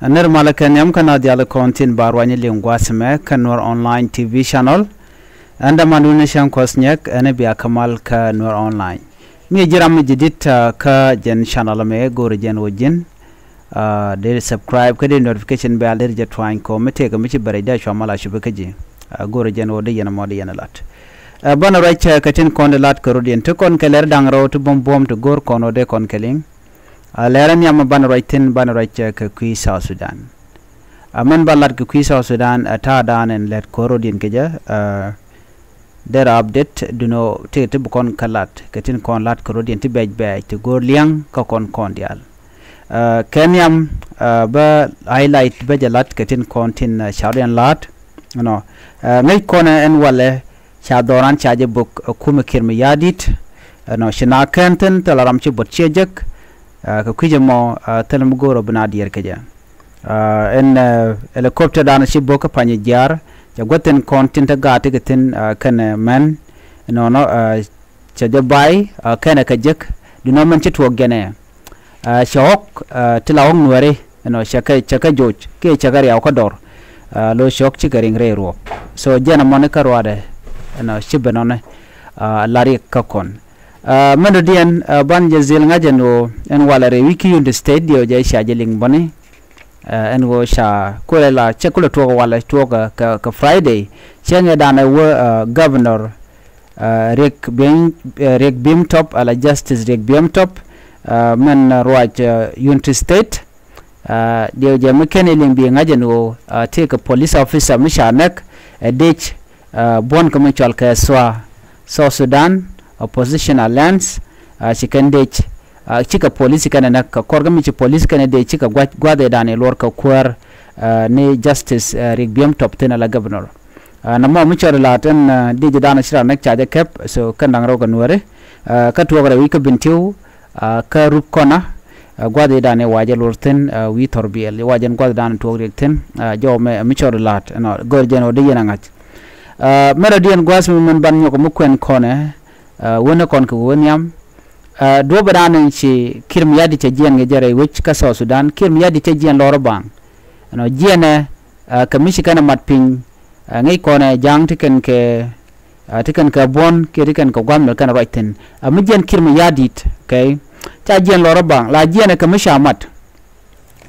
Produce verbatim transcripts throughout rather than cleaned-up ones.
Nir malä kɛ nhiam kä na dial kɔn tin ba ruany liŋ gua̱a̱th mɛ kä Nuer Online T V channel. Ɛn däman wun ni cäŋ kuɔth nyɛk ɛn bia kä mal kä Nuer Online. Mi ji̱ ram mi ji̱ dit, ah, kä jɛn channel mɛ go̱o̱rɛ jɛn wä ji̱n. Ah, dee subscribe kä dee notification bell dee jɛ tuany kɔ mi tëëk mi ci bɛrɛ dee cua mal a cupi kä ji̱. Ah, go̱o̱rɛ jɛn wä dee yɛn mɔ dee yɛn lat. Ah, banɛ ruac, ah, kä tin kɔn dee lat kä rot yɛn ti kɔn kɛ lɛr da̱ŋ rɛw ti buɔ̱m buɔ̱m ti go̱o̱r kɔn wä dee kɔn kɛ liŋ. Ah, lɛr nhiam banɛ ruac thi̱n, banɛ ruac, eh, kɛ kui̱ South Sudan. Ah, mɛn ba lat kɛ kui̱ South Sudan, ah, ta̱a̱ da̱a̱n ɛn lɛt kɔr rɔ̱diɛn kɛ jɛ, ah, derɛ update dunɔ ti, ti bi kɔn kä lat kɛ tin kɔn lat kɛ rɔ̱diɛn ti bɛc bɛc ti go̱o̱r lia̱ŋ kä kɔn kɔn diaal. Ah, kɛ nhiam, ah, bä highlight bä jɛ lat kɛ tin kɔn tin, ah, ca rɔ̱diɛn lat. Ɛnɔ, ah, ŋäc kɔn ɛn walɛ ca dhɔran ca jɛ bök, eh, kumɛ Kiir Mayardit. Ɛnɔ, ci na kɛn thi̱n thilɛ ram ci buɔt ciɛ jek, eh, kɛ kui̱c ɛmɔ, eh, thilɛ mi go̱o̱r ɔ bi na diɛɛr kɛ jɛ. Eh, ɛn, eh, helicopter dan ci bök kä Pany Jiaar, cɛ guäth thi̱n kɔn tin te gaat ti kɛ thi̱n, eh, kɛnɛ mɛn. Ɛnɔnɔ, eh, cɛ jɛ bay, eh, kɛnɛ kɛ jek, dunɔ mɛn ci tuɔɔk jɛnɛ. Ah, cɛ ɣɔ̱k, ah, ti la ɣɔ̱k nuɛri, you know, cɛ kɛ, cɛ kɛ joc kiɛ cɛ kɛ riaw kä dɔr. Ah, lo cɛ ɣɔ̱k cikɛ riŋ rɛy ruɔ̱p. So jɛn ɛmɔni kä ruaadɛ, you know, ci ben nɔni, ah, la riɛk kä kɔn. Ah, mɛn dɔ̱diɛn, ah, ban jɛ dhil ŋa̱c ɛn ɣöö ɛn walɛ rɛy wi̱c ki Unity State diɛw jɛ ca jɛ liŋ bäni. Ah, ɛn ɣöö ca kulɛ la, cɛ kulɛ tuɔɔk walɛ tuɔɔk kɛ, kɛ, kɛ Friday. Cɛ ŋɛ danɛ wä, ah, Governor, ah, Riek Biem, ah, Riek Biem Top, ala Justice Riek Biem Top, ah, mɛn, ah, ruac, ah, Unity State. Ah, diɛw jɛ mi kɛn iliŋ bi ŋa̱c ɛn ɣöö, ah, tëëkɛ police officer mi ca nɛk ɛ dec, ah, buɔ̱n kä mi cɔal kɛ SSOA, South Sudan Opposition Alliance, ah, ci kɛn dec, ah, cikɛ police kɛn ɛ nɛk kɛ kɔr kä mi ci police kɛn ɛ dec cikɛ gua̱c gua̱th ɛ dan ɛ luɔr kɛ kuäär, ah, ni Justice, ah, Riek Biem Top thin ala Governor. Ah, nɔmɔ mi cɔt lat ɛn, ah, diec dan ci ran nɛk ca jɛ kɛp, so kɛn da̱ŋ rɛw kɛ nuɛri. Ah, kä tuɔɔk rɛw wi̱c kä Bentiu, ah, kä Rup Kɔna, ah, gua̱th i̱ dan i̱ wacɛ lor thi̱n, ah, wi̱i̱ thɔr biɛl i̱ wacɛ ɛn gua̱th dan tuɔɔk riɛk thi̱n, ah, jɔw mɛ mi cɔt lat ɛnɔ gör jɛn ɔ dee yɛn aŋa̱c. Ah, mɛrɛ diɛn gua̱th mi mɛn ban nyɔk mi kuɛn kɔnɛ, ah, wänɛ kɔn kɛ wä nhiam. Ah, duɔ̱pɛ dan ɛn ci Kiir Mayardit cɛ jiɛn kɛ jɛ rɛy wec kä South Sudan, Kiir Mayardit cɛ jiɛn lɔr baŋ. Ɛnɔ jiɛnɛ, ah, kɛ mi ci kɛn ɛ mat piny, ah, ŋäc kɔnɛ ja̱a̱ŋ ti kɛn kɛ, ah, ti kɛn kɛ buɔ̱n kiɛ ti kɛn kɛ gua̱a̱th mɛl kɛn ruac thi̱n. Ah, mi jiɛn Kiir Mayardit, okay? Ca jiɛn lɔr baŋ, la jiɛnɛ kɛ mi ca mat.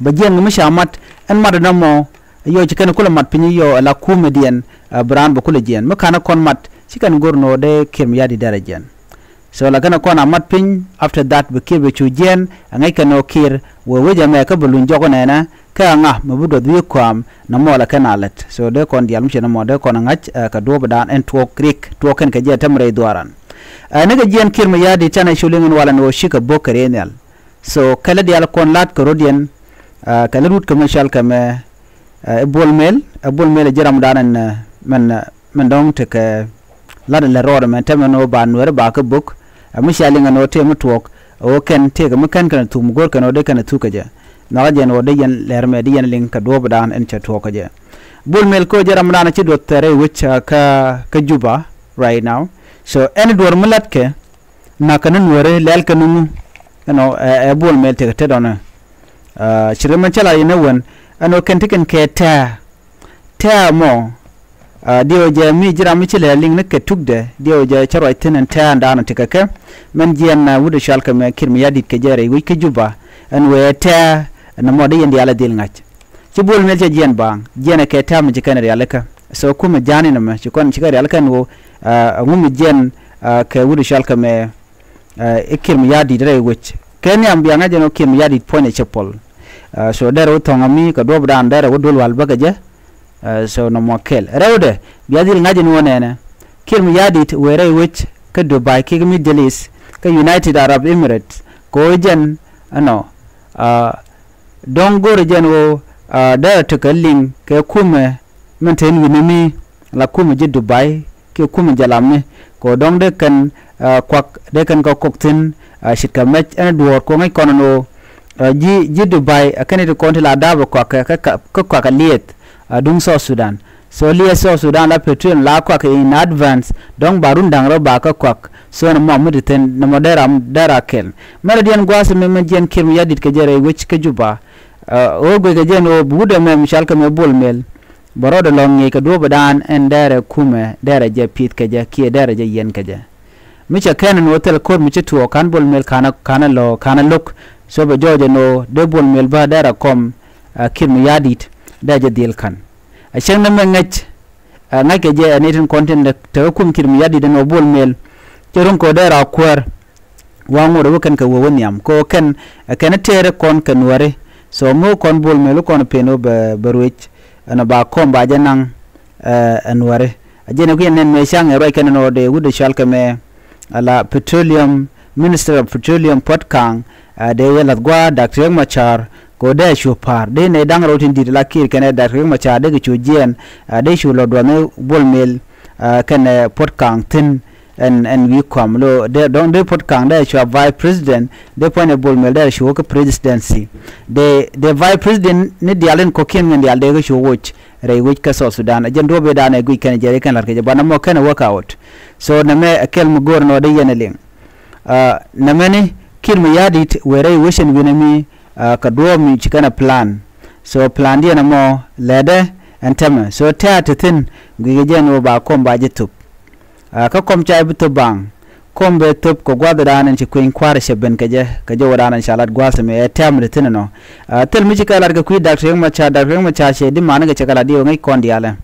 Bɛ jiɛn kɛ mi ca mat, ɛn mat ɛn ɛmɔ, yɔ ci kɛn kulɛ mat piny yɔ, ɛ la kumɛ diɛn, ah, bi raan bɛ kulɛ jiɛn. Mi ka̱n ɛ kɔn mat, ci kɛn go̱r nɔ dee Kiir Mayardit dɛrɛ jiɛn. So la kɛn kɔn a mat piny, after that bi Kiir bi cu jiɛn, a ŋäc kɛn ɔ Kiir wee wec ɛmɛ kä bi luny jɔk nɛnɛ, kä a ŋa mi bi duɔth wi̱i̱ kua̱a̱m nɔmɔ la kɛn a lät. So dee kɔn diaal mi cɛ nɔmɔ dee kɔn a ŋa̱c, eh, kɛ duɔ̱ɔ̱p dan ɛn tuɔɔk rik, tuɔɔk kɛn kɛ jɛ tɛm rɛy dhuaaran. Eh, ni kɛ jiɛn Kiir Mayardit canɛ cu liŋ ɛn walɛ ni ɣöö cikɛ bo̱k kɛ rɛy nhial. So kɛlɛ diaal kɔn la̱t kɛ rɔ̱diɛn, eh, kɛlɛ rut kɛ mi cɔal kɛ mɛ, eh, i̱ Bol Mel, ɛ Bol Mel ɛ ji̱ ram dan ɛn, eh, mɛn, eh, min dɔ̱ŋ tekɛ lat ilɛ rɔɔdɛ mɛn tɛmɛ ni ɣöö ba nuɛɛri ba kä bo̱k. Ɛ mi cia liŋɛ ni ɣöö tëë mi tuɔɔk ɛ ɣöö kɛn tëëkɛ mi kɛn kɛn thuk mi go̱o̱r kɛn ɣöö dee kɛn thuk kɛ jɛ. Nhɔakä jɛn ɣöö dee yɛn lɛr mɛ dee yɛn liŋ kɛ duɔ̱ɔ̱pdan ɛn cɛ tuɔɔk kɛ jɛ. Bol Mel kä jɛ ramdan ci duɔth thɛrɛ i̱ wec, ah, kä, kä Juba right now. So ɛn duɔ̱ɔ̱r mi latkɛ na̱k kɛ ni nuɛɛri lɛl kɛ ni ŋu. Ɛnɔ ɛ, ɛ Bol Mel tekɛ tetdɔnɛ. Ah, ci ri mɛ cä la yɛn ɛ wän ɛn ɣöö kɛn ti kɛn kɛ tɛ̱̈ɛ̱̈. Tɛ̱̈ɛ̱̈ mɔ, ah, diɛw jɛ mi ji̱ ram mi ci lɛ liŋ ni kɛ tukdɛ, diɛw jɛ cä ruac thi̱n ɛn tɛ̱̈ɛ̱̈ ɛn daanɔ ti kɛ kɛ. Mɛn jiɛn, ah, wut ɛ cɔal kɛ mɛ Kiir Mayardit kɛ jɛ rɛy wec kä Juba, ɛn wëë tɛ̱̈ɛ̱̈, ɛn ɛmɔ dee yɛn diaal ɛ dhil ŋa̱c. Ci Bol Mel cɛ jiɛn baaŋ, jiɛn ɛ kɛ tɛ̱̈ɛ̱̈ mi ci kɛn rialikä. So kumɛ ja̱a̱n inɛ mɛ, ci kɔn ci kɛ rialikä ɛn ɣöö, ah, ɛŋu mi jiɛn, ah, kɛ wut ɛ cɔal kɛ mɛ, eh, i̱ Kiir Mayardit rɛy wec. Kɛ nhiam bia ŋa̱c ɛn ɣöö Kiir Mayardit puɔ̱ny ɛ cɛ puɔl. Eh, so derɛ wä thɔ̱ŋ ami kɛ duɔ̱ɔ̱pdan derɛ wä duel wal bäkɛ jɛ. Eh, so nɔmɔ kɛl. Rɛwdɛ, bia dhil ŋa̱c ɛn ɣöö nɛnɛ. Kiir Mayardit wëë rɛy wec kä Dubai kiɛ kä Middle East, kä United Arab Emirates. Kɛ ɣöö jɛn, ɛnɔ, ah, dɔ̱ŋ go̱rɛ jɛn ɣöö, ah, derɛ tekɛ liŋ kɛ kumɛ min te ni wi̱ni mi la kumɛ ji̱ Dubai kiɛ kumɛ jɛ lam ni kɛ ɣöö dɔ̱ŋ dee kɛn, ah, kuak dee kɛn kɛ kɔk thi̱n, ah, ce̱tkɛ mɛc ɛn duɔ̱ɔ̱r kɛ ɣöö ŋäc kɔn ɛn ɣöö, ah, ji̱, ji̱ Dubai, ah, kɛn i̱ ti kɔn ti la da̱a̱p ɛ kuak kɛ, kɛ, kɛ, kɛ kuak ɛ liɛth, ah, duŋ South Sudan. So liɛth South Sudan la petrol la kuak in advance, dɔ̱ŋ ba run da̱ŋ rɔ ba kɛ kuak. So nɔmɔ mi ti thi̱n nɔmɔ dee ram dee ra kɛl. Mɛrɛ diɛn gua̱a̱th mi mɛ jiɛn Kiir Mayardit kɛ jɛ rɛy wec kä Juba. Ɣöö guic kɛ jɛn ɣöö bi wut ɛmɛ mi cɔal kɛ mɛ Bol Mel bɛ rɔɔdɛ lɔŋ ŋi̱i̱c kɛ duɔ̱ɔ̱pdan ɛn dɛrɛ kumɛ dɛrɛ jɛ pi̱th kɛ jɛ kiɛ dɛrɛ jɛ yiɛn kɛ jɛ. Mi cɛ kɛn ɛn ɣöö thil ko̱r mi ci tuɔɔk ka̱n Bol Mel ka̱n ɛ, ka̱n ɛ lo̱, ka̱n ɛ lo̱k. So bɛ jɔɔc ɛn ɣöö dee Bol Mel bä dɛrɛ kɔm, ɛ, Kiir Mayardit dee jɛ dhil ka̱n. Ɛ cäŋ ni mɛ ŋäc, ɛ, ŋa̱ckɛ jɛ ɛ ni tin kɔn tin tekɛ kum Kiir Mayardit ɛn ɣöö Bol Mel cɛ ruŋ kɛ ɣöö dee rɔ kuäär. Wa ŋot ɛ wä kɛn kɛ wee wä nhiam kɛ ɣöö kɛn, ɛ, kɛn tɛɛrɛ kɔn kɛ Nuääri. So mi wä kɔn Bol Mel wä kɔn pen wä bɛ, bɛ ruec ɛn ɣöö ba kɔm ba jɛ naŋ, ɛ, ɛ Nuääri. A jɛn ɛ kui̱ ɛn nɛn mëë ca̱ŋ ɛ ruac kɛn ɛn ɣöö dee wut ɛ cɔal kɛ mɛ ala Petroleum, Minister of Petroleum Puot Kaŋ, ɛ, dee yɛ la̱th gua̱a̱r Doctor Riek Machar kɛ ɣöö dee a cu pa̱a̱r dee nɛy da̱ŋ rɛw tin di̱t la Kiir kɛnɛ Doctor Riek Machar dee kɛ cu jiɛɛn, ɛ, dee cu lɔ duɔth ni Bol Mel, ɛ, kɛnɛ Puot Kaŋ thi̱n ɛn, ɛn wi̱i̱ kɔam lo dee dɔ̱ŋ dee Puot Kaŋ dee a cua vice president dee puɔ̱nydɛ Bol Mel dee a cu wä kä presidency. Dee, dee vice president ni diaal in kɔ̱kiɛn ŋɛn diaal dee kä cu woc rɛy wec kä South Sudan. Ɛ jɛn duɔ̱ɔ̱p ëëdan ɛ guic kɛn jɛ ri kɛn la̱t kɛ jɛ banɛ mɔ kɛn ɛ work out. So nɛmɛ ɛ kɛl mi go̱o̱r nɔ dee yɛn ɛ liŋ. Ɛ, nɛmɛni Kiir Mayardit wëë rɛy wecin wi̱nɛ mi, ɛ, kɛ duɔ̱ɔ̱p mi ci kɛn ɛ plan. So plan diɛn ɛmɔ lɛtdɛ ɛn tɛmɛ. So tɛ̈ɛ̈ ti thi̱n guic kɛ jɛn ɣöö ba kɔm ba ji̱ thöp. Ɛ, kä kɔm ca bi thöp baŋ. Kɔm bɛ thöp kɛ gua̱thdan ɛn ci kueny kua̱r cɛ ben kɛ jɛ, kɛ jɛ wädan ɛn ca lat gua̱a̱th ɛmɛ ɛ tɛ̈ɛ̈m ti thi̱n ɛnɔ. Ɛ, thil mi ci kɛ lat kɛ kui̱ Doctor Riek Machar, Doctor Riek Machar cɛ di manikɛ cɛ kɛ lat di ɣöö ŋäc kɔn diaalɛ.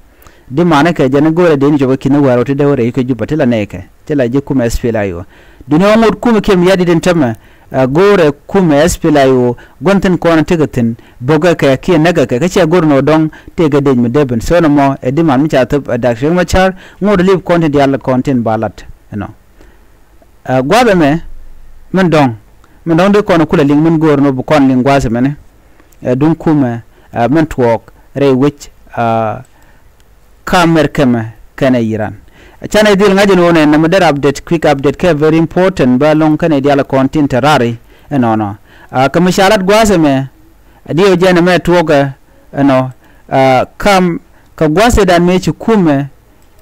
Di manikɛ jɛn i̱ go̱o̱rɛ deni cɔp kɛ ki̱n i̱ wäär ɣöö ti dee wä rɛy kɛ Juba ti la nɛɛkɛ ti la ji̱ kumɛ S P L A I O. Duni ɣöö ŋot kumɛ Kiir Mayardit in tämɛ, ɛ, go̱o̱rɛ kumɛ S P L A I O gua̱n thi̱n kɔn tekɛ thi̱n bokɛ kɛ kiɛ näkɛ kɛ kä cɛ go̱r nɔ dɔ̱ŋ tëëkɛ dec mi dee ben. So nɔmɔ ɛ di man mi ca thöp, ɛ, Doctor Riek Machar ŋot lip kɔn tin diaal kɔn tin ba lat ɛnɔ. Ɛ, gua̱a̱th ɛmɛ min dɔ̱ŋ, min dɔ̱ŋ dee kɔn kulɛ liŋ min go̱o̱r nɔ bi kɔn liŋ gua̱a̱th ɛmɛni. Ɛ, duŋ kumɛ, ɛ, min tuɔɔk rɛy wec, ɛ, kä America mɛ kɛnɛ Iran. Canɛ dhil ŋa̱c ɛn ɣöö nɛ nɛmɛ derɛ update, quick update kɛ very important bä lo̱ŋ kɛnɛ diaal kɔn tin te rari ɛnɔnɔ. Ɛ, kɛ mi ca lat gua̱a̱th ɛmɛ, ɛ, diɛw jɛn ɛmɛ tuɔɔkɛ ɛnɔ, ɛ, kam kɛ gua̱a̱th ëëdan mëë ci kumɛ,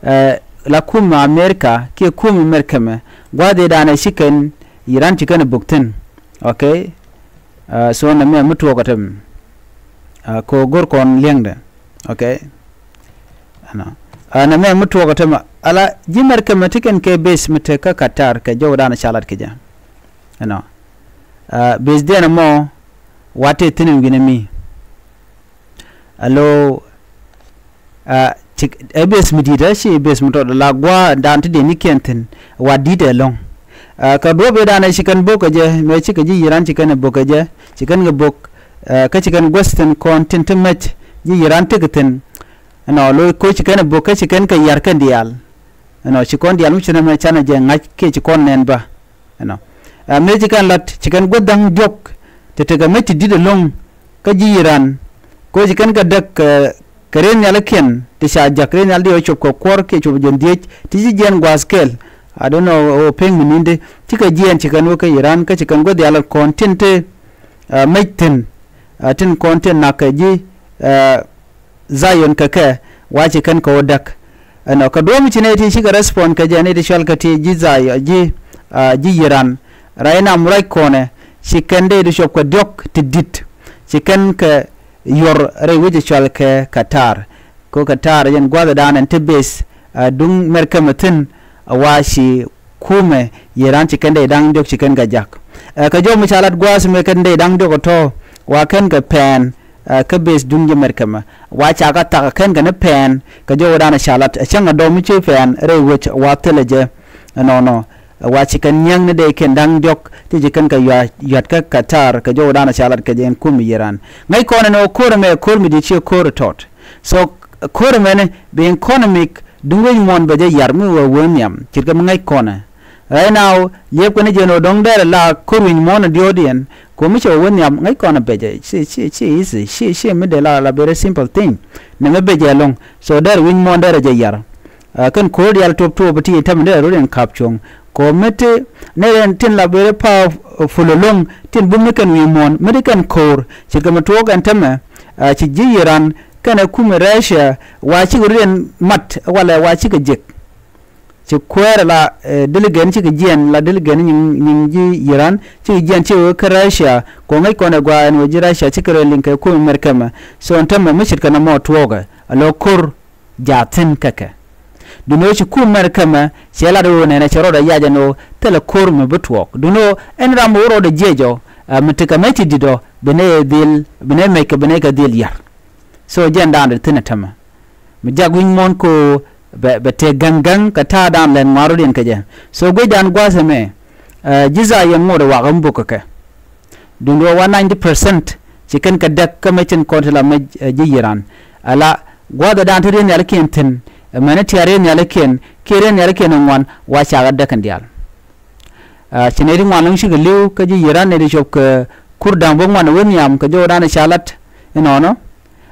ɛ, la kumɛ America kiɛ kumɛ America mɛ gua̱a̱th ëëdan ɛ ci kɛn Iran ci kɛn ɛ bök thi̱n. Okay. Ɛ, so nɛmɛ mi tuɔɔkɛ tämɛ. Ɛ, kɛ ɣöö go̱r kɔn liɛŋdɛ. Okay. Ɛnɔ. Ɛ, nɛmɛ mi tuɔɔkɛ tämɛ ala ji̱ America mɛ ti kɛn kɛ base mi te kä Qatar kɛ jɔwdan ca lat kɛ jɛ. Ɛnɔ. Ɛ, base diɛn ɛmɔ wa tëë thi̱n ɛn wi̱nɛ mi. Alo, ɛ, cik, ɛ base mi di̱i̱t, ɛ ci base mi tɔt la gua̱a̱r dan ti dee ni kiɛn thi̱n wa di̱i̱t ɛlɔ̱ŋ. Ɛ, kɛ duɔ̱ɔ̱p ëëdan ɛ ci kɛn bo̱k kɛ jɛ, mëë cikɛ ji̱ Iran ci kɛn ɛ bo̱k kɛ jɛ, ci kɛn kɛ bo̱k, ɛ, kä ci kɛn guäth thi̱n kɔn tin ti mɛc ji̱ Iran tekɛ thi̱n. Ɛnɔ, lo̱c ko̱ ci kɛn ɛ bo̱k kä ci kɛn kɛ yar kɛn diaal. Ɛnɔ, ci kɔn diaal mi ci nɛmɛ canɛ jɛ ŋa̱c kiɛ ci kɔn nɛn bä. Ɛnɔ. Ɛ, mëë ci kɛn lat, ci kɛn guäth da̱ŋ diɔ̱k, ti tekɛ mec ti di̱t ɛlɔ̱ŋ, kä ji̱ Iran. Kɛ ɣöö ci kɛn kɛ däk, ɛ, kɛ rɛy nhialikiɛn, ti ca ja̱k rɛy nhial di ɣöö cop kɛ kuɔr kiɛ cop jɛn dhieec, ti ci jiɛn gua̱a̱th kɛɛl. I don't know, ɣöö pek mi ni̱n di, cikɛ jiɛn ci kɛn wä kä Iran, kä ci kɛn guäth diaal kɔn tin te, ɛ, mec thi̱n, ɛ, tin kɔn tin na̱k kɛ ji̱, ɛ, Zion kɛ kɛ wa ci kɛn kɛ wä däk. Ɛnɔ, kɛ duɔ̱ɔ̱p mi ci nɛy ti cikɛ respond kɛ jɛ nɛy ti cɔal kɛ ti ji̱ Zion, ji̱, ah, ji̱ Iran. Rɛy nam ruac kɔnɛ ci kɛn dee ti cuɔp kɛ diɔ̱k ti di̱t. Ci kɛn kɛ yuɔr rɛy wec cɔal kɛ Qatar. Kɛ Qatar jɛn gua̱thdan ɛn ti base, ah, duŋ Mɛrkɛ mɛ thi̱n, ah, wa ci kumɛ Iran ci kɛn dee da̱ŋ diɔ̱k ci kɛn kɛ jak. Ɛ, kɛ jɔw mi ca lat gua̱a̱th mëë kɛn dee da̱ŋ diɔ̱k ɛ tɔ̱ wa kɛn kɛ pɛn, ɛ, kä base duŋ ji̱ Mɛrkɛ mɛ. Wa ca kä thak kɛn kɛ ni pɛn kɛ jɔw dan ca lat ɛ cäŋ ɛ dɔ̱ mi ci pɛn rɛy wec wa thilɛ jɛ. Ɛnɔnɔ, ɛ, wa ci kɛn nyiäŋ ni dee kɛn da̱ŋ diɔ̱k ti ci kɛn kɛ yua̱t, yua̱t kä Qatar kɛ jɔw dan ca lat kɛ jɛ ɛn kum Iran. Ŋäc kɔn ɛn ɣöö ko̱r ɛmɛ ko̱r mi di̱t ci ko̱r ɛ tɔt. So ko̱r ɛmɛni bi economic duŋ wec muɔ̱ɔ̱n bɛ jɛ yar mi wee wee nhiam ce̱tkɛ mi ŋäc kɔnɛ. Right now liɛpkɛ ni jɛn ɣöö dɔ̱ŋ dɛrɛ la ko̱r wi̱ny muɔ̱ɔ̱n ɛ diɔ̱ɔ̱kdiɛn kɛ ɣöö mi cɛ wee wee nhiam ŋäc kɔnɛ bɛ jɛ ci, ci, ci easy, ci, ci mi dee la, la very simple thing. Nɛ mi bɛ jɛ ɛlɔ̱ŋ. So dɛrɛ wi̱ny muɔ̱ɔ̱n dɛrɛ jɛ yar. Ah, kɛn ko̱r diaal tuɔp tuɔp ti tämɛ dee rot in kap cuɔ̱ŋ. Kɛ ɣöö mi ti nɛ rɛn tin la very powerful ɛlɔ̱ŋ tin bum ni kɛn wi̱i̱ muɔ̱ɔ̱n mi ti kɛn ko̱r ce̱tkɛ mi tuɔɔk ɛn tämɛ, ah, ci ji̱ Iran kɛnɛ kumɛ Russia wa cikɛ rot in mat walɛ wa cikɛ jek. Ci kuäär la, eh, delegate cikɛ jiɛn, la delegate ni nyin, nyin ji̱ Iran, cikɛ jiɛn ci wee kä Russia, kɛ ŋäc kɔn ɛ gɔaa ɛn wee ji̱ Russia cikɛ rɛy liŋ kɛ kumɛ Mɛrkɛ mɛ. So ɛn tämɛ mi ce̱tkɛ nɔmɔ tuɔɔkɛ a lɔ ko̱r jaathin kä kɛ. Duundɛ ɣöö ci kumɛ Mɛrkɛ mɛ cɛ lat ɣöö nɛnɛ cɛ rɔɔdɛ yac ɛn ɣöö thilɛ ko̱r mi bi tuɔɔk. Duundɛ ɣöö ɛn ram ɣöö rɔɔdɛ jiɛc ɔ, ɛ, mi tekɛ mec ti di̱t ɔ, bi nɛy dhil, bi nɛy mɛckɛ, bi nɛy kɛ dhil yär. So jɛn da̱a̱n ri thi̱n ɛ tämɛ. Mi jak wi̱ny muɔ̱ɔ̱n ko bɛ, bɛ tëë gäŋ gäŋ kɛ ta̱a̱ da̱a̱n lɛn ŋua̱r rɔ̱diɛn kɛ jɛ. So guic da̱a̱n gua̱a̱th ɛmɛ, eh, ji̱ Zion ŋot ɛ wakä mi buk kɛ kɛ. Duundɛ ɣöö one ninety percent ci kɛn kɛ däk kä mec tin kɔn ti la mec, eh, ji̱ Iran. Ala gua̱a̱th ɛ da̱a̱n ti riet nhialikiɛn thi̱n, eh, mɛni tia̱a̱r riet nhialikiɛn, kiɛ riet nhialikiɛn ɛ ŋuan, wa cakɛ däk kɛn diaal. Ah, ci nɛy ti ŋuan lɔ̱ŋ cikɛ li̱w kä ji̱ Iran nɛy ti cop kɛ kur da̱ŋ bä ŋuan ɛ wä nhiam kɛ jɔwdan ɛ ca lat inɔnɔ.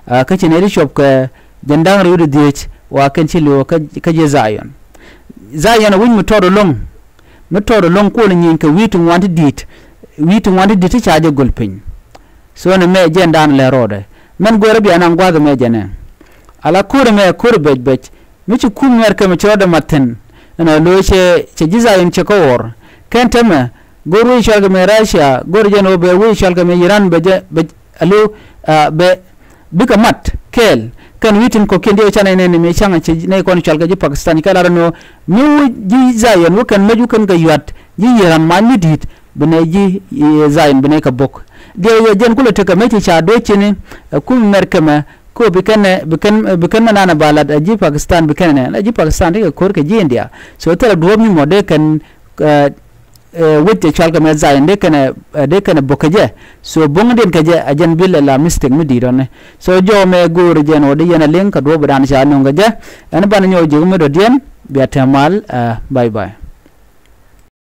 Ah, kä ci nɛy ti cop kɛ jɛn da̱ŋ rɛw ti dhieec wa kɛn ci li̱w kä, kä ji̱ Zion. Zion ɛ wi̱c mi tɔɔt ɛlɔ̱ŋ, mi tɔɔt ɛlɔ̱ŋ kuɔl nyin kɛ wi̱i̱ ti ŋuan ti di̱i̱t, wi̱i̱ ti ŋuan ti di̱i̱t ti ca jɛ go̱l piny. So ni mɛ jɛn da̱a̱n lɛ rɔɔdɛ. Mɛn guɛrɛ bia naŋ gua̱a̱th ɛmɛ jɛnɛ. Ala ko̱r ɛmɛ ko̱r bec bec. Mi ci kum Mɛrkɛ mɛ ci rɔɔdɛ mat thi̱n. Ɛn ɣöö lo̱o̱ cɛ, cɛ ji̱ Zion cɛ kä ɣɔr. Kɛn tɛmɛ go̱r wec cɔal kɛ mɛ Russia, go̱r jɛn ɣöö bɛ wec cɔal kɛ mɛ Iran bɛ jɛ, bɛ, alo, ah, bɛ, bikɛ mat kɛɛl. Kɛn wi̱i̱ tin kɔ̱kiɛn diɛw canɛ nɛn ni mi ca̱ŋ cɛ nɛy kɔn cɔal kɛ ji̱ Pakistan kɛ lar ɛn ɣöö mi wec ji̱ Zion wä kɛn mec wä kɛn kɛ yua̱t ji̱ Iran mac mi di̱i̱t. Bi nɛy ji̱, eh, Zion bi nɛy kɛ bok. Diɛw yɛ jɛn kulɛ tekɛ mec ti ca duec cini, eh, kum Mɛrkɛ mɛ, ko bi kɛn, eh, bi kɛn, eh, bi kɛn mɛ nanɛ ba lat, eh, ji̱ Pakistan bi kɛn nɛ, eh, ji̱ Pakistan ti kɛ ko̱r kɛ ji̱ India. So thilɛ duɔ̱ɔ̱p ni mɔ dee kɛn, eh, eh, wec tɛ cual kɛ mɛ Zion dee kɛn, eh, dee kɛn bok kɛ jɛ. So bo̱ŋ diɛn kɛ jɛ, a jɛn bi lɛ la mistake mi di̱i̱t ɔni. So jɔw mɛ go̱o̱r jɛn wä dee yɛn a liŋ kɛ duɔ̱ɔ̱p dan ca nöŋ kɛ jɛ. Ɛn banɛ nyɔw ji̱ mi dɔ̱diɛn, bia tɛm mal, eh, bye bye.